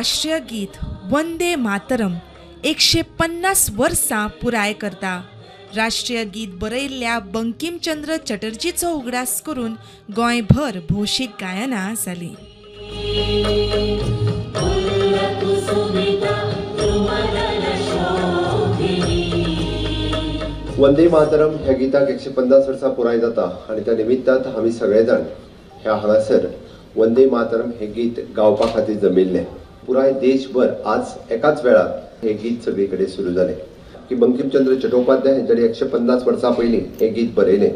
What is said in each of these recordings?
राष्ट्रीय गीत वंदे मातरम 150 वर्सां पुराय करता. राष्ट्रीय गीत बरयल्ल्या बंकिमचंद्र चटर्जीचो उगडास करून गोंयभर भौशीक गायनां जालीं. वंदे मातरम ह्या गीताक 150 वर्सां पुराय जाता आनी त्या निमित्तान आमी सगळे जाण ह्या हांगासर वंदे मातरम हे गीत गावपा खातीर जमिल्ले. पुराय देशभर आज एकाच वेळार हे गीत सगळे कडेन सुरू जालें की बंकिमचंद्र चटोपाध्याय हेंच्यांनी 150 वर्सां पयलीं हें गीत बरयलें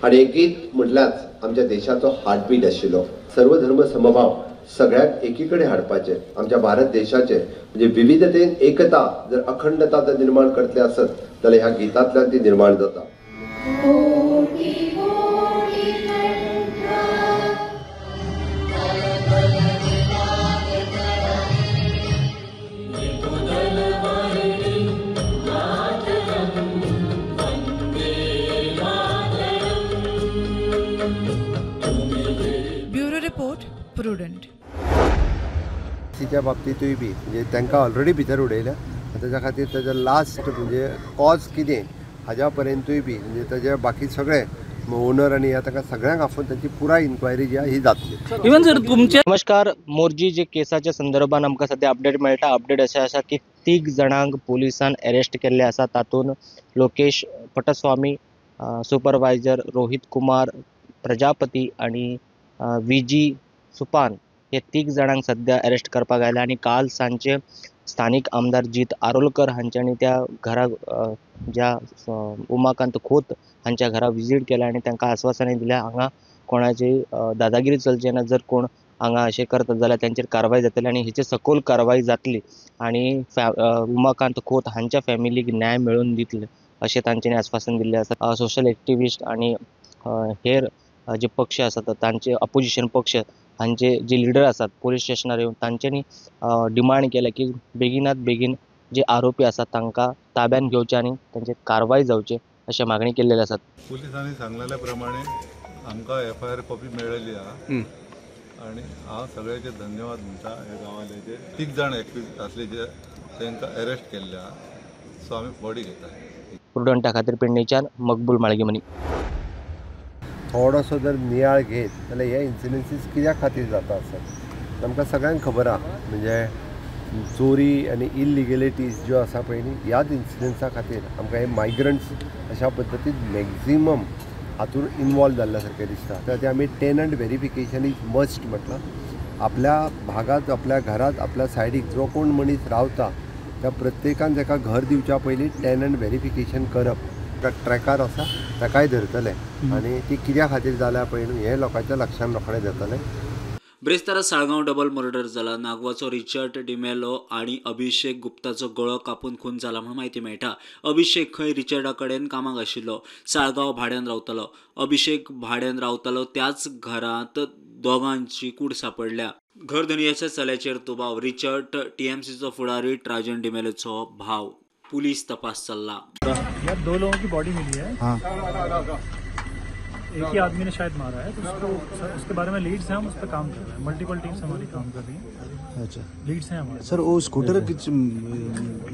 आनी हें गीत म्हटल्यार आमच्या देशाचो हार्टबीट आशिल्लो. सर्वधर्म समभाव सगळ्यांक एकी कडेन हाडपाचें, आमच्या भारत देशाचें म्हणजे विविधतेन एकता जर अखंडता जर निर्माण करतले आसत जाल्यार ह्या गीतांतल्यान ती निर्माण जाता. Bureau report, Prudent. तिच्या बाबतींतूय बी म्हणजे तांकां ऑलरेडी भितर उडयल्या, ताच्या खातीर ताजो लास्ट म्हणजे कॉज कितें हाज्या पर्यंतूय बी म्हणजे ताजे बाकी सगळे ओनर आनी ह्या तांकां सगळ्यांक आफोवन तांची पुराय इन्क्वायरी जी आहा ही जातली. इवन सर तुमचे नमस्कार. मोरजी जे केसाच्या संदर्भात आमकां सद्या अपडेट मेळटा. अपडेट अशें आसा की 3 जाणांक पुलिसान अरेस्ट केल्ले आसा. तातूंत लोकेश पटस्वामी, सुपरवायजर रोहित कुमार प्रजापती आनी विजी सुपान हे 3 जाणांक सद्या अरेस्ट करपाक आयले. आनी काल सांजचे स्थानीक आमदार जीत आरोलकर हांच्यांनी त्या घरा ज्या उमाकांत खोत हांच्या घरा विजीट केल्या आनी तांकां आस्वासनां दिल्या हांगा कोणाची दादागिरी चलची ना, जर कोण हांगा अशें करतात जाल्यार तांचेर कारवाय जातली आनी हेचे सखोल कारवाय जातली आनी उमाकांत खोत हांच्या फॅमिलीक न्याय मेळोवन दितले अशें तांच्यांनी आस्वासन दिल्लें आसा. सोशल एक्टिविस्ट आनी हेर जे पक्ष आसात तांचे अपोजिशन पक्ष हांचे जे लिडर आसात पोलीस स्टेशनार येवन तांच्यांनी डिमांड केल्या की बेगिनात बेगीन जे आरोपी आसात तांकां ताब्यान घेवचे आनी तांचेर कारवाय जावची अशें मागणी केल्लेली आसात. पुलिसांनी सांगलेल्या प्रमाणे आमकां एफआयआर कॉपी मेळ्ळेली आहा आनी हांव सगळ्याचे धन्यवाद म्हणटा. ह्या गांवांतले जे 3 जाण एक्यूज आसले जे तांकां अरेस्ट केल्ले आहा, सो आमी बॉडी घेता. प्रुडंटा खातीर पेडणेच्यान मकबूल माळगेमनी. थोडोसो जर नियाळ घेत जाल्यार हे इन्सिडन्सीस कित्या खातीर जाता आसत आमकां सगळ्यांक खबर आहा. म्हणजे चोरी आनी इलिगेलिटीज ज्यो आसा पळय न्ही, ह्याच इन्सिडन्सा खातीर आमकां हे मायग्रंट्स अशा पद्दतीन मॅक्झिमम हातूंत इनवॉल्व जाल्ल्या सारकें दिसता. त्या आमी टेनंट व्हेरिफिकेशन is must म्हटलां. आपल्या भागांत, आपल्या घरांत, आपल्या सायडीक जो कोण मनीस रावता त्या प्रत्येकान ताका घर दिवच्या पयलीं टेनंट व्हेरिफिकेशन करप. ट्रॅकार आसा ताकाय धरतले आनी ती कित्या खातीर जाल्या पळय न्हू हें लोकांच्या लक्षान रोखडें जातलें. ब्रेस्तारा साळगांव डबल मर्डर जाला. नागवाचो रिचर्ड डिमेलो आनी अभिषेक गुप्ताचो गळो कापून खून जाला म्हूण म्हायती मेळटा. अभिषेक खंय रिचर्डा कडेन कामाक आशिल्लो. साळगांव भाड्यान रावतालो. अभिषेक भाड्यान रावतालो त्याच घरांत दोगांची कूड सापडल्या. घरधनयाच्या चल्याचेर दुबाव. रिचर्ड टीएमसीचो फुडारी ट्राजन डिमेलोचो भाव. पुलिस तपास चल्ला. यार 2 लोगों की बॉडी मिली है. हाँ। एक ही आदमी ने शायद मारा है, तो उसको उसके बारे में लीड्स हैं, हम उस पर काम कर रहे हैं. मल्टीपल टीम्स हमारी काम कर रही हैं. अच्छा, लीड्स हैं हमारे. सर वो स्कूटर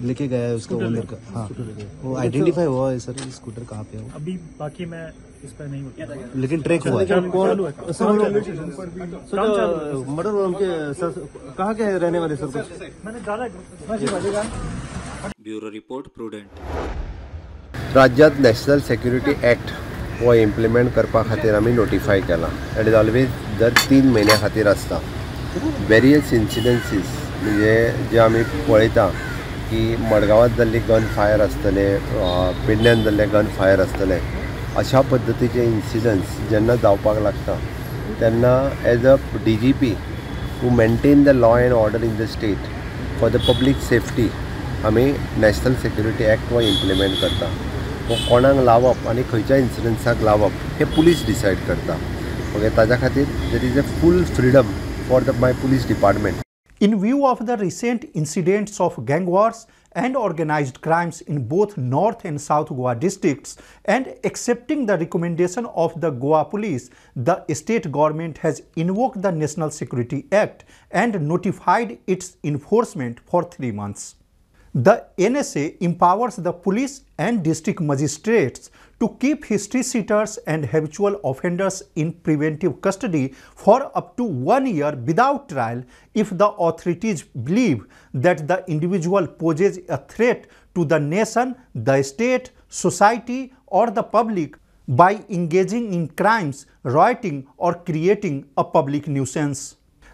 लेके गया है उसका ओनर का. हाँ, वो आइडेंटिफाई हुआ है सर, स्कूटर कहाँ पे है अभी बाकी मैं इस पर नहीं बताऊंगा, लेकिन ट्रैक हुआ है. मर्डर उनके सर कहाँ के रहने वाले सर? कुछ मैंने डाला. Bureau report, Prudent. राज्यात नॅशनल सेक्युरिटी ॲक्ट हो इम्प्लिमेंट करपा खातीर आमी नोटिफाय केला. That is always दर 3 म्हयन्या खातीर आसता. वेरियस इन्सिडन्सीस म्हणजे जे आमी पळयता की मडगांवांत जाल्ली गन फायर आसतले, पेडण्यान जाल्ले गन फायर आसतले, अशा पद्दतीचे इन्सिडन्स जेन्ना जावपाक लागता तेन्ना as a DGP to maintain the law and order in the state for the public safety आमी नॅशनल सेक्युरिटी ॲक्ट हो इम्प्लिमेंट करता. हो कोणाक लावप आनी खंयच्या इन्सिडन्साक लावप हें पुलीस डिसायड करता. ओके, ताज्या खातीर there is a full freedom for the my police department. In view of the recent incidents of gang wars and organized crimes in both North and South Goa districts, and accepting the recommendation of the Goa Police, the state government has invoked the National Security Act and notified its enforcement for 3 months. The NSA empowers the police and district magistrates to keep history sheeters and habitual offenders in preventive custody for up to 1 year without trial if the authorities believe that the individual poses a threat to the nation, the state, society, or the public by engaging in crimes, rioting, or creating a public nuisance.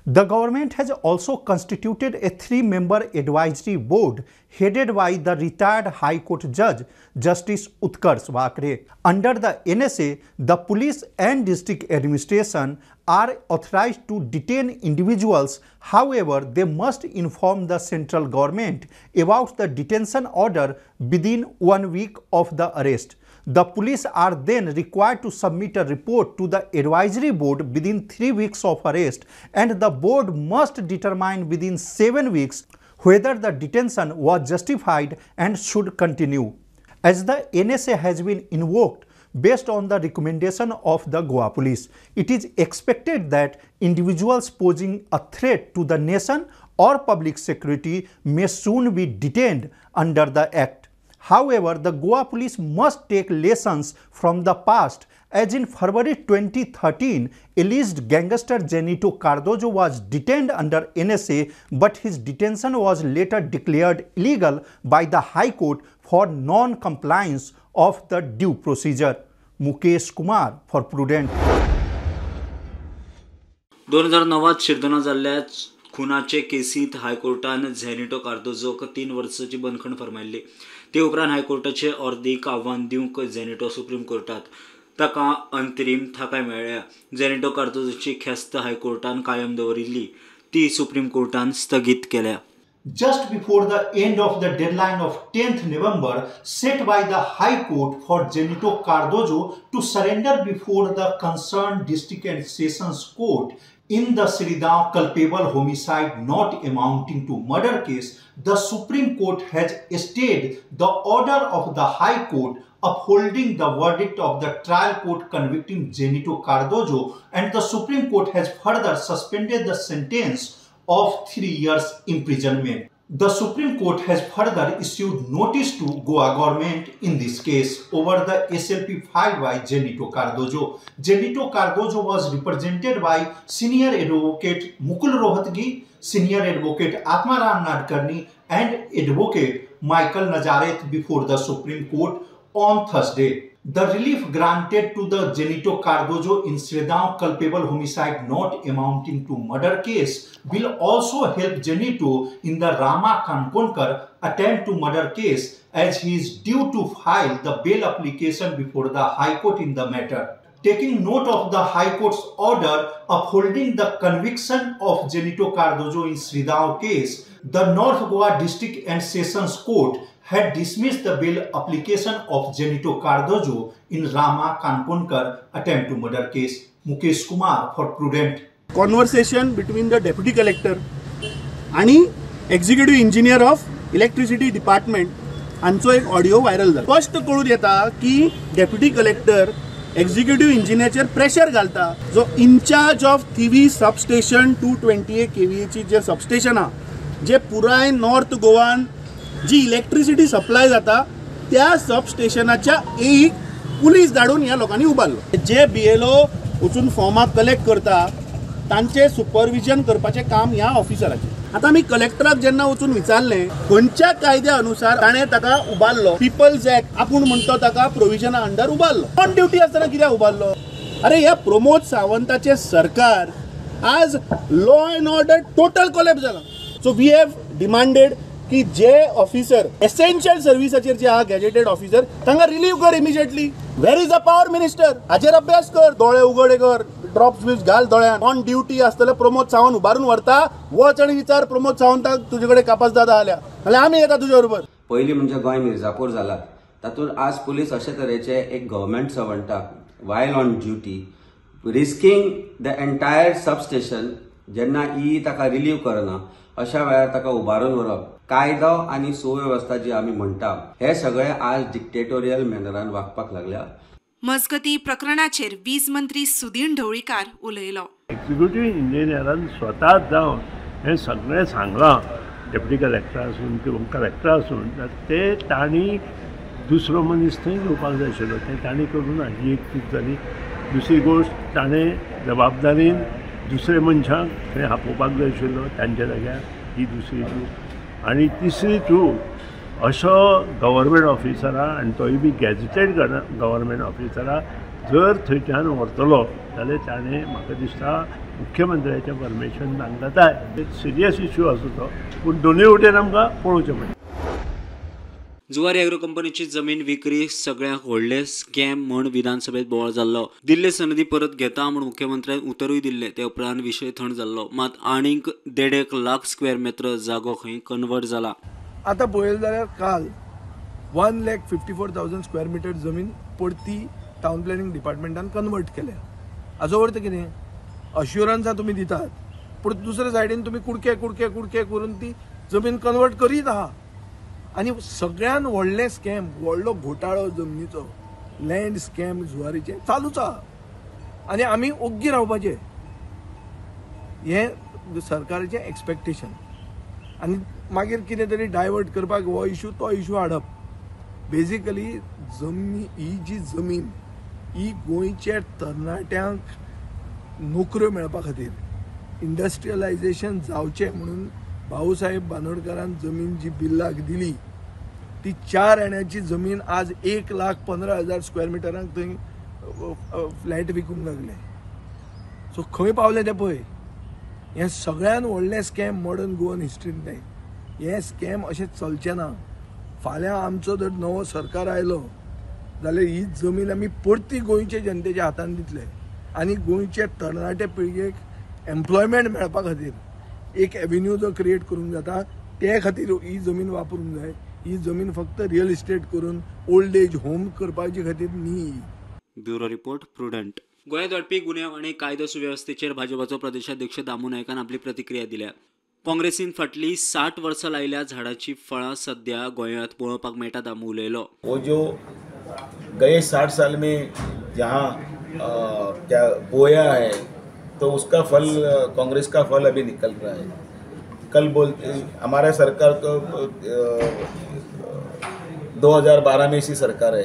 The government has also constituted a 3-member advisory board headed by the retired High Court Judge Justice Utkarsh Wakre. Under the NSA, the police and district administration are authorized to detain individuals. However, they must inform the central government about the detention order within 1 week of the arrest. The police are then required to submit a report to the advisory board within 3 weeks of arrest, and the board must determine within 7 weeks whether the detention was justified and should continue. As the NSA has been invoked based on the recommendation of the Goa Police, it is expected that individuals posing a threat to the nation or public security may soon be detained under the Act. However, the Goa Police must take lessons from the past, as in February 2013, alleged gangster Zenito Cardozo was detained under NSA, but his detention was later declared illegal by the High Court for non-compliance of the due procedure. Mukesh Kumar for Prudent. 2009 शिरदोना जाल्ल्या खुनाचे केसींत हायकोर्टान झेनिटो कार्दोजोक 3 वर्सांची बंदखण फर्मायल्ली. ते उपरांत हायकोर्टाचे अर्दीक आव्हान दिवंक झेनिटो supreme कोर्टात ताका अंतरीम थाकाय मेळ्ळ्या. झेनिटो कार्दोजोची ख्यास्त हायकोर्टान कायम दवरिल्ली ती सुप्रीम कोर्टान स्थगीत केल्या. Just before the end of the deadline of 10th November set by the High Court for Zenito Cardozo to surrender before the concerned district and sessions court in the Siridao culpable homicide not amounting to murder case, the Supreme Court has stayed the order of the High Court upholding the verdict of the trial court convicting Zenito Cardozo, and the Supreme Court has further suspended the sentence of 3 years imprisonment. The Supreme Court has further issued notice to Goa government in this case over the SLP filed by Zenito Cardozo. Zenito Cardozo was represented by Senior Advocate Mukul Rohatgi, Senior Advocate Atmaram Nadkarni and Advocate Michael Nazareth before the Supreme Court on Thursday. The relief granted to the Zenito Cardozo in Siridao culpable homicide not amounting to murder case will also help Zenito in the Rama Kankonkar attempt to murder case, as he is due to file the bail application before the High Court in the matter. Taking note of the High Court's order upholding the conviction of Zenito Cardozo in Siridao case, the North Goa District and Sessions Court had dismissed the bail application of Zenito Cardozo in Rama Kankonkar attempt to murder case. Mukesh Kumar for Prudent. Conversation between the deputy collector and executive engineer of electricity department हांचो एक audio viral जाला. स्पश्ट कळून येता की deputy collector executive इंजिनियरचेर pressure घालता, जो incharge of Thivim substation 228 केव्हीएची J substation आहा, जे पुराय नॉर्थ गोवान जी इलेक्ट्रिसिटी सप्लाय जाता त्या सबस्टेशनाच्या एक पुलीस धाडून ह्या लोकांनी उबारलो. जे बीएलओ वचून फॉर्मां कलेक्ट करता तांचे सुपरविजन करपाचें काम ह्या ऑफिसराचें. आतां आमी कलेक्टराक जेन्ना वचून विचारलें खंयच्या कायद्या अनुसार ताणें ताका उबारलो, पिपल्स एक्ट आपूण म्हणतो ताका प्रोविजना अंडर उबारलो, ऑन ड्युटी आसतना कित्याक उबारलो? अरे ह्या प्रमोद सावंताचें सरकार आज law and order total collapse जाला. सो we have demanded की जे ऑफिसर एसेन्शियल सर्विसाचेर जे आहा गॅजेटेड ऑफिसर तांकां रिलीव कर immediately. Where is the power minister? हाचेर अभ्यास कर, दोळे उगडे कर, ड्रॉप्स बीप्स घाल दोळ्यान. ऑन ड्युटी आसतले प्रमोद सावंत उबारून व्हरता, वच आनी विचार प्रमोद सावंताक तुजे कडेन कापासदाद आल्या जाल्यार आमी येता तुजे बरोबर. पयलीं म्हणजे गोंय मिर्जापूर जाला, तातूंत आज पुलीस अशे तरेचे एक गव्हर्मेंट सर्वंटाक while on duty risking the entire substation जेन्ना ई ताका रिलीव करना अशा वेळार ताका उबारून व्हरप, कायदो आनी सुवेवस्था जी आमी म्हणटा हे सगळे आज डिक्टेटोरियल मॅनरान वागपाक लागल्या. मजगती प्रकरणाचेर वीज मंत्री सुदीन ढवळीकार उलयलो. एक्झिक्युटिव्ह इंजिनियरान स्वता जावन हें सगळें सांगलां, डेप्युटी कलेक्टर आसून किंवा कलेक्टर आसून, ते तांणी दुसरो मनीस थंय घेवपाक जाय आशिल्लो, तें तांणी करूं ना. ही एक चूक जाली. दुसरी गोश्ट, ताणें जबाबदारीन दुसरे मनशांक थंय आपोवपाक जाय आशिल्लो तांच्या जाग्यार, ही दुसरी चूक. आनी तिसरी चूक, असो गव्हर्मेंट ऑफिसरा आनी तोय बी गॅझेटेड गव्हर्मेंट ऑफिसरा जर थंयच्यान व्हरतलो जाल्यार ताणें म्हाका दिसता मुख्यमंत्र्याचें परमिशन तांकां जाय. सिरियस इश्यू आसा तो, पूण दोनूय वटेन आमकां पळोवचें पडटा. जुवारी एग्रो कंपनीची जमीन विक्री सगळ्याक व्हडले स्कॅम म्हूण विधानसभेत बोवाळ जाल्लो. दिल्ले सनदी परत घेता म्हूण मुख्यमंत्र्यान उतरूय दिल्ले. ते उपरांत विशय थंड जाल्लो. मात आनीक 1.5 लाख स्क्वेअर मेत्र जागो खंय कन्वर्ट जाला. आतां पळयलें जाल्यार काल 1,54,000 स्क्वेअर मिटर जमीन परती टावन प्लॅनिंग डिपार्टमेंटान कन्वर्ट केल्या. हाजो अर्थ कितें, अश्युरन्सां तुमी दितात पूण दुसरे सायडीन तुमी कुडके कुडके कुडके करून ती जमीन कन्वर्ट करीत आहा. आनी सगळ्यान व्हडलें स्कॅम, व्हडलो घोटाळो जमनीचो, लँड स्कॅम जुवारीचें चालूच आहा आनी आमी ओग्गी रावपाचें हें सरकाराचें एक्सपेक्टेशन. आनी मागीर कितें तरी डायवर्ट करपाक हो इशू तो इशू हाडप. बेजिकली जमनी ही जी जमीन ही गोंयच्या तरणाट्यांक नोकऱ्यो मेळपा खातीर, इंडस्ट्रियलायझेशन जावचें म्हणून भाऊसाहेब बांदोडकरान जमीन जी बिल्लाक दिली ती 4 आण्याची जमीन आज 1,15,000 स्क्वेअर मिटरांक थंय फ्लॅट विकूंक लागले. सो खंय पावले ते पळय. हें सगळ्यान व्हडलें स्कॅम मॉडर्न गोवन हिस्ट्रींतलें. हें स्कॅम अशें चलचें ना. फाल्यां आमचो जर नवो सरकार आयलो जाल्यार ही जमीन आमी परती गोंयचे जनतेच्या हातान दितले आनी गोंयचे तरणाटे पिळगेक एम्प्लॉयमेंट मेळपा खातीर एक एव्हेन्यू जो क्रिएट करूंक जाता ते खातीर ही जमीन वापरूंक जाय. ही जमीन फक्त रियल इस्टेट करून ओल्ड एज होम करपाचे खातीर न्ही. Bureau report, Prudent. गोंयांत वाडपी गुन्यांव आनी कायदो सुवेवस्थेचेर भाजपाचो प्रदेशाध्यक्ष दामू नायकान आपली प्रतिक्रिया दिल्या. काँग्रेसीन फाटली 60 वर्सां लायिल्ल्या झाडाची फळां सध्या गोंयांत पळोवपाक मेळटा. दामू उलयलो. वो जो गए 60 साल में जहाँ क्या बोया है तो उसका फल, कांग्रेस का फल अभी निकल रहा है. कल बोलते हमारा सरकार तो 2012 में इसी सरकार है,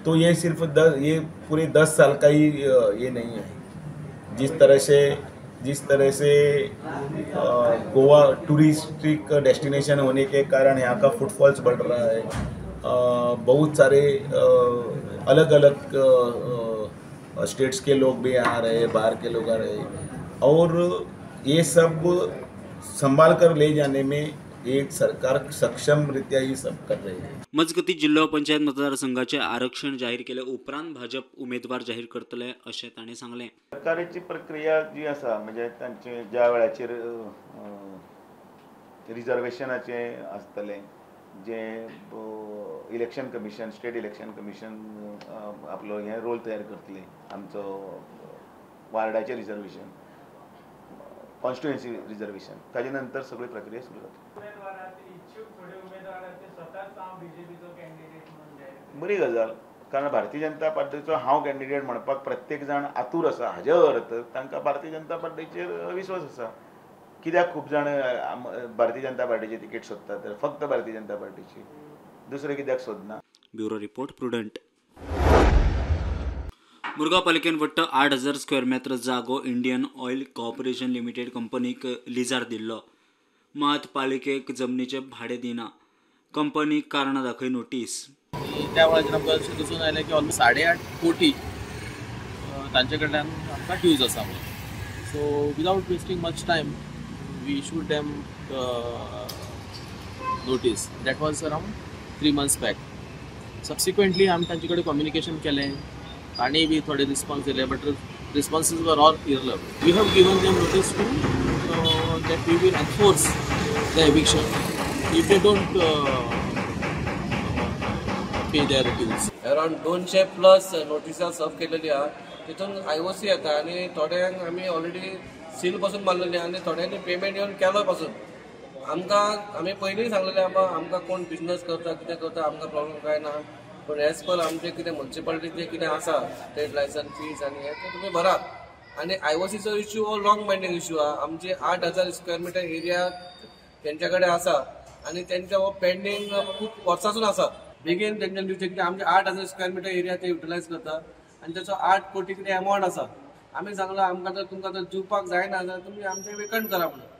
तो ये सिर्फ ये पूरे 10 साल का ही ये नहीं है. जिस तरह से गोवा टूरिस्टिक डेस्टिनेशन होने के कारण यहाँ का फुटफॉल्स बढ़ रहा है. बहुत सारे अलग अलग स्टेट्स के लोग भी आ रहे हैं, बाहर के लोग आ रहे हैं, और ये सब संभाल कर ले जाने में एक सरकार सक्षम रीत्या ही सब कर रही है. मजगती जिल्हो पंचायत मतदारसंघाचे आरक्षण जाहीर केले उपरांत भाजप उमेदवार जाहीर करतले अशें ताणें सांगलें. सरकाराची प्रक्रिया जी आसा म्हणजे तांचे ज्या वेळाचेर रिजर्वेशनाचें आसतलें, जे election commission, state election commission आपलो हें रोल तयार करतले, आमचो वार्डाचें रिजर्वेशन, कॉन्स्टिट्युएन्सी रिजर्वेशन, ताजे नंतर सगळी प्रक्रिया सुरू जाता. बरी गजाल, कारण भारतीय जनता पार्टीचो हांव कॅन्डिडेट म्हणपाक प्रत्येक जाण आतूर आसा. हाजे अर्थ तांकां भारतीय जनता पार्टीचेर विश्वास आसा. कित्याक खूब जाण भारतीय जनता पार्टीची तिकेट सोदतात तर फक्त भारतीय जनता पार्टीची, दुसरे कित्याक सोदना. Bureau report, Prudent. Murgaon पालिकेन वट्ट 8,000 स्क्वेअर मेत्र जागो इंडियन ऑयल कॉर्पोरेशन लिमिटेड कंपनीक लिजार दिल्लो. मात पालिकेक जमनीचें भाडें दिना. कंपनीक कारणां दाखय नोटीस. त्या वेळाचेर आमकां अशें दिसून आयलें की ऑलमोस्ट 8.5 कोटी तांचे कडल्यान आमकां ड्यूज आसा म्हणून. So without wasting much time we issued them notice. That was around 3 months back. Subsequently आमी तांचे कडेन कम्युनिकेशन केलें, तांणी बी थोडे रिस्पॉन्स दिले, but responses were all irrelevant. We have given them notice to that we will enforce the eviction if they don't pay their dues. Around 200+ नोटिसां सर्व केलेली आहा. तितून IOC येता आनी थोड्यांक आमी ऑलरेडी सील पासून मारलेली आनी थोड्यांनी पेमेंट येवन केलो पासून. आमकां आमी पयलीं सांगलेलें आमकां आमकां कोण बिजनस करता कितें करता आमकां प्रॉब्लम कांय ना, पूण एज पर आमचें कितें म्युनिसिपालिटीचें कितें आसा ट्रेड लायसन्स फीज आनी हें तें तुमी भरात. आनी आयओसीचो इश्यू हो लॉंग पेंडींग इश्यू आहा. आमचे 8000 स्क्वेअर मिटर एरिया तेंच्या कडेन आसा आनी तेंच्या हो पेंडींग खूब वर्सांसून आसा. बेगीन तेंच्यान दिवचें कित्याक आमचे 8000 स्क्वेअर मिटर एरिया ते युटिलायज करता आनी तेचो 8 कोटी कितें एमावंट आसा. आमी सांगलां आमकां जर तुमकां जर दिवपाक जायना जाल्यार तुमी आमचें वेकंट करा म्हणून.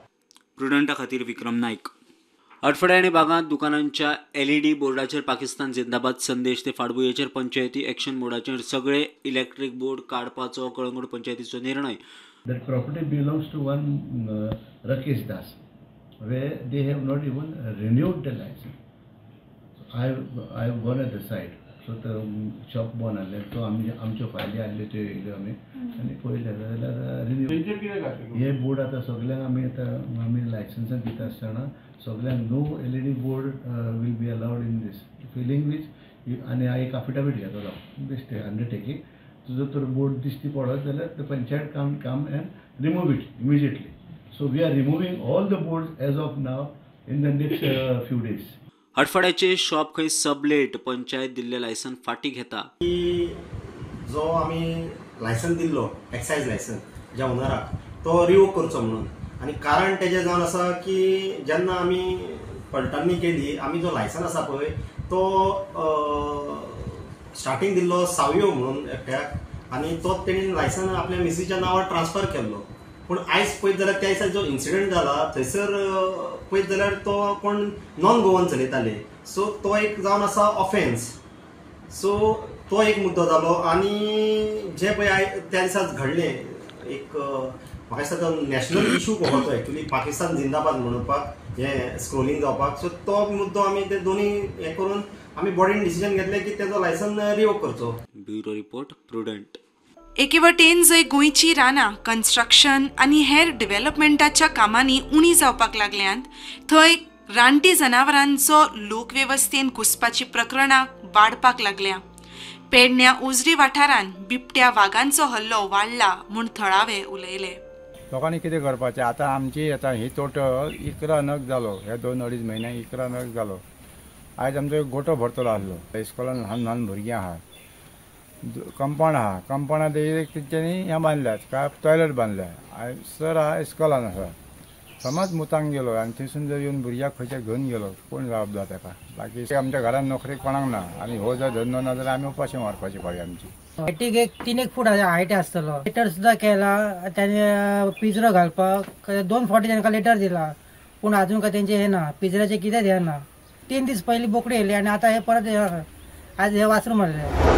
प्रुडंटा खातीर विक्रम नायक. अटफड्या आनी बागांत दुकानांच्या एलईडी बोर्डाचेर पाकिस्तान जिंदाबाद संदेश ते फाटभुंयेचेर पंचायती एक्शन मोडाचेर सगळे इलेक्ट्रीक बोर्ड काडपाचो कळंगूट पंचायतीचो निर्णय. That property belongs to one Rakesh Das, where they have not even renewed the license. I have gone at the site. So the shop बंद आहलें, सो आमी आमच्यो फायली आहल्यो त्यो येयल्यो आमी आनी पळयलें जाल्यार रिन्यू हे बोर्ड आतां सगल्यांक आमी आतां आमी लायसन्सां दिता आसतना सगल्यांक no LED board will be allowed in this failing which आनी हांव एक अफिडेवीट घेतलो बेश्टें अंडरटेकींग, तुजो तर बोर्ड दिश्टी पडत जाल्यार the panchayat come and remove it immediately. So we are removing all the boards as of now in the next few days. हडफड्याचे shop खंय सबलेट पंचायत दिल्ले लायसन फाटी घेता. जो आमी लायसन दिल्लो एक्सायज लायसन ज्या ओनराक तो रिवोक करचो म्हणून, आनी कारण तेजें जावन आसा की जेन्ना आमी पलटणी केली आमी जो लायसन आसा पळय तो स्टार्टींग दिल्लो सावयो म्हणून एकट्याक आनी तो तेणी लायसन आपल्या मिसीच्या नांवार ट्रान्सफर केल्लो. पूण आयज पळयत जाल्यार त्या दिसा जो इन्सिडंट जाला थंयसर पळयत जाल्यार तो कोण नॉन गोवन चलयताले, सो तो एक जावन आसा ऑफेन्स. सो तो एक मुद्दो जालो. आनी जे पळय त्या दिसा घडलें एक म्हाका दिसता तो नॅशनल इशू कसो तो एक्चुली पाकिस्तान जिंदाबाद म्हणपाक हें स्क्रोलिंग जावपाक, सो तो मुद्दो आमी ते दोनी हें करून आमी बॉडीन डिसिजन घेतलें की तेजो लायसन रिवोक करचो. Bureau report, Prudent. एके वटेन जंय गोंयची रानां कन्स्ट्रक्शन आनी हेर डेव्हलपमेंटाच्या कामांनी उणी जावपाक लागल्यांत, थंय रानटी जनावरांचो लोकवेवस्थेन घुसपाची प्रकरणां वाडपाक लागल्या. पेडण्या उजरी वाठारांत बिबट्या वागांचो हल्लो वाडला म्हूण थळावे उलयले. लोकांनी कितें करपाचें आतां आमची आतां ही टोटल 11 नग जालो, ह्या 2-2.5 म्हयन्याक 11 नग जालो. आयज आमचो एक गोटो भरतलो आसलो. इस्कॉलान ल्हान ल्हान भुरगीं आहात, कंपाउंड आहा, कंपाउंडांत एक तेंच्यांनी हें बांदल्यात काय टॉयलेट बांदल्या. सर आहा इस्कॉलान आसा, समज मुतांक गेलो आनी थंयसून जर येवन भुरग्याक खंयच्या घेवन गेलो कोण जबाबदार ताका? बाकी आमच्या घरान नोकरी कोणाक ना आनी हो जर धंदो ना जाल्यार आमी उपाशी मारपाची पाळी आमची. हायटीक एक 3 फूट हायट आसतलो. लेटर सुद्दां केला ताणें पिंजरो घालपाक 2 फावटी तांकां लेटर दिला, पूण आजून काय तेंचें हें ना, पिंजऱ्याचें कितेंच हें ना. 3 दीस पयलीं बोकडी येयली आनी आतां हे परत आज हे वासरूं मारलें.